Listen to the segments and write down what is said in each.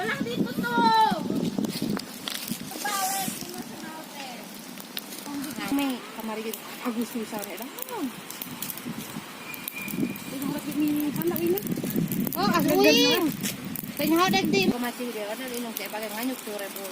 Balak dito to. Bawal mo sa natin. May kamari agustusan na dah. Oh, asuin. Kanya hodek di. Pamati dia ada inong kayak pakai nganyuk tuh rebo.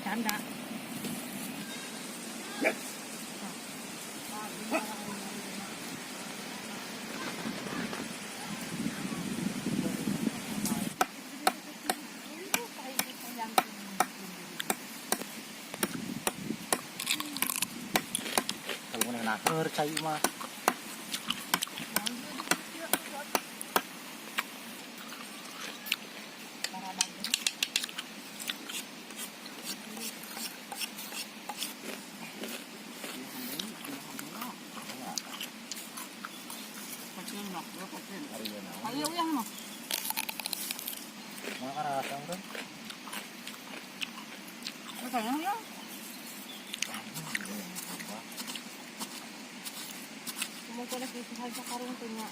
Canda. Kalau mana naker cai mah. Ayo yang no. Mga karasa bro. Kayaknya Kumukuha na sa karong tunya.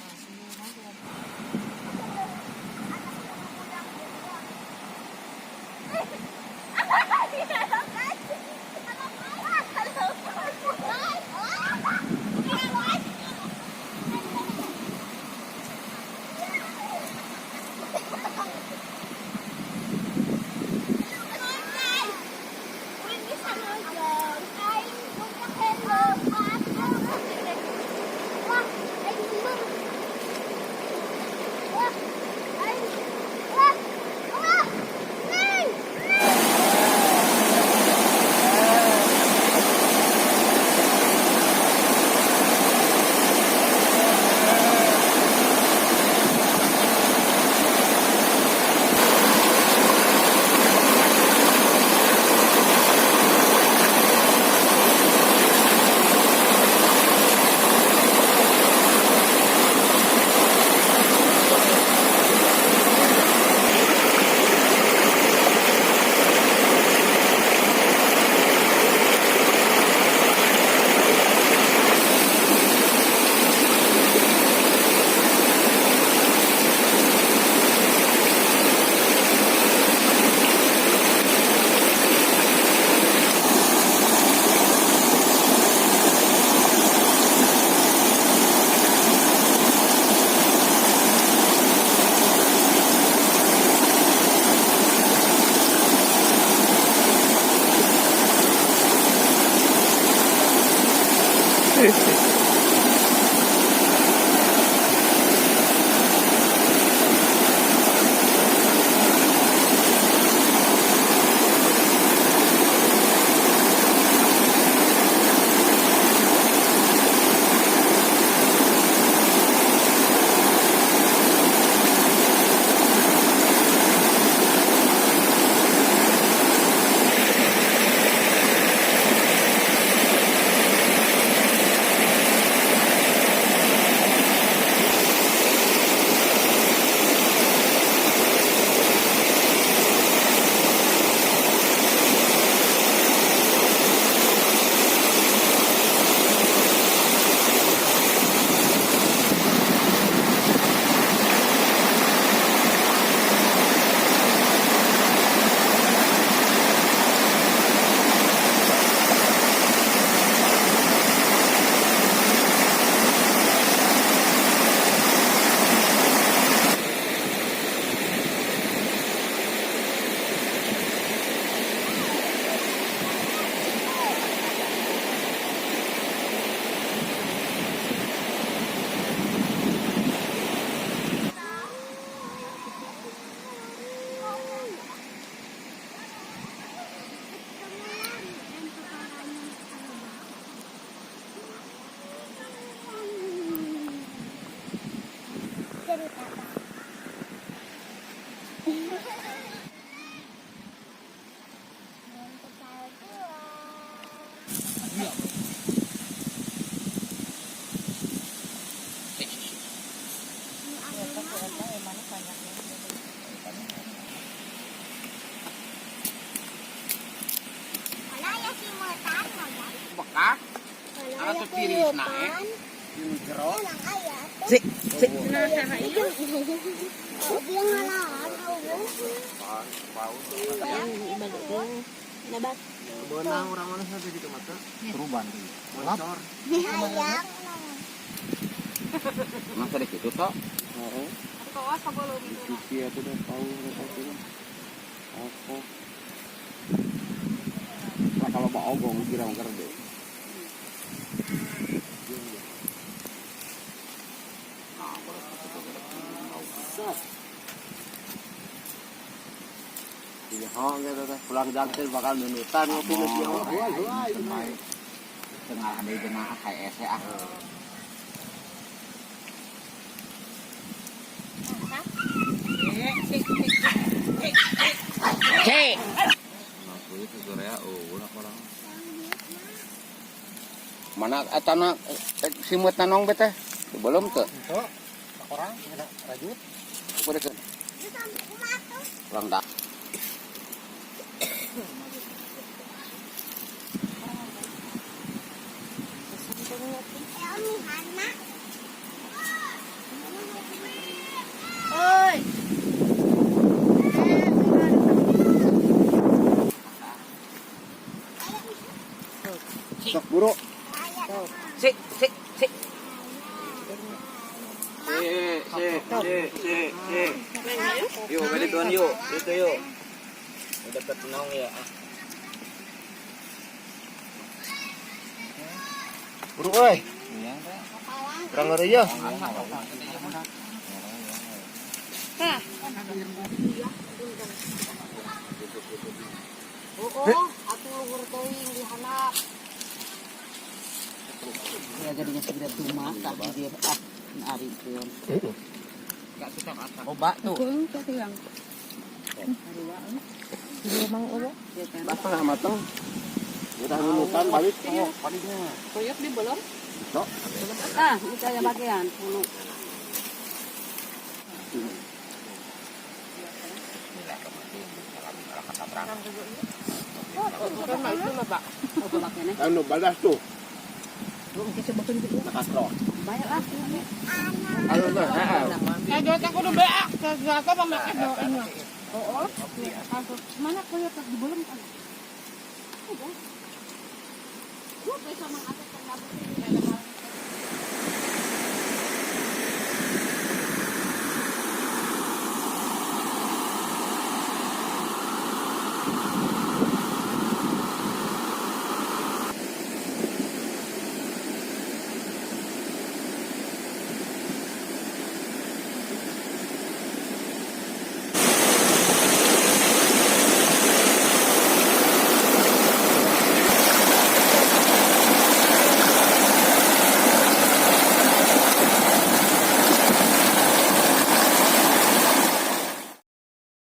Tiris na eh. Yung jero. Si, si. Benang orang mana sampai gitu mata. Perubahan. Bocor. Masa deh gitu toh? Heeh. Cuci atuh dah tahu mereka tuh. Apa? Nah, kalau mau ogong kira mau gede. Iya, oh, gitu teh. Pulang jangkir bakal nunutan ngopi nu kieu. Tengah ada jemaah kayak ese ah. C. Mana etana simut nanong bete? Belum tuh. Itu orang ada rajut. Berikan. Kurang tak. Oi. Sok buru. Si, si, si. Si, si, si, si, si. Yuk, balik tuan yuk. Itu yuk. Udah ketenong ya. Buru euy. Kurang ngeri ya. Oo, atuh luhur teuing di handap. Ya jadinya segera tumas tak dia ah ari keun. Obat tuh. Lah tengah mateng. Udah nunutan balik. Oh, baliknya. Koyok di belum? Sok. Ah, itu ya bagian puluh. Anu balas tuh. Nakastro. Anu tuh, heeh. Oo. Mana koyok di belum kan?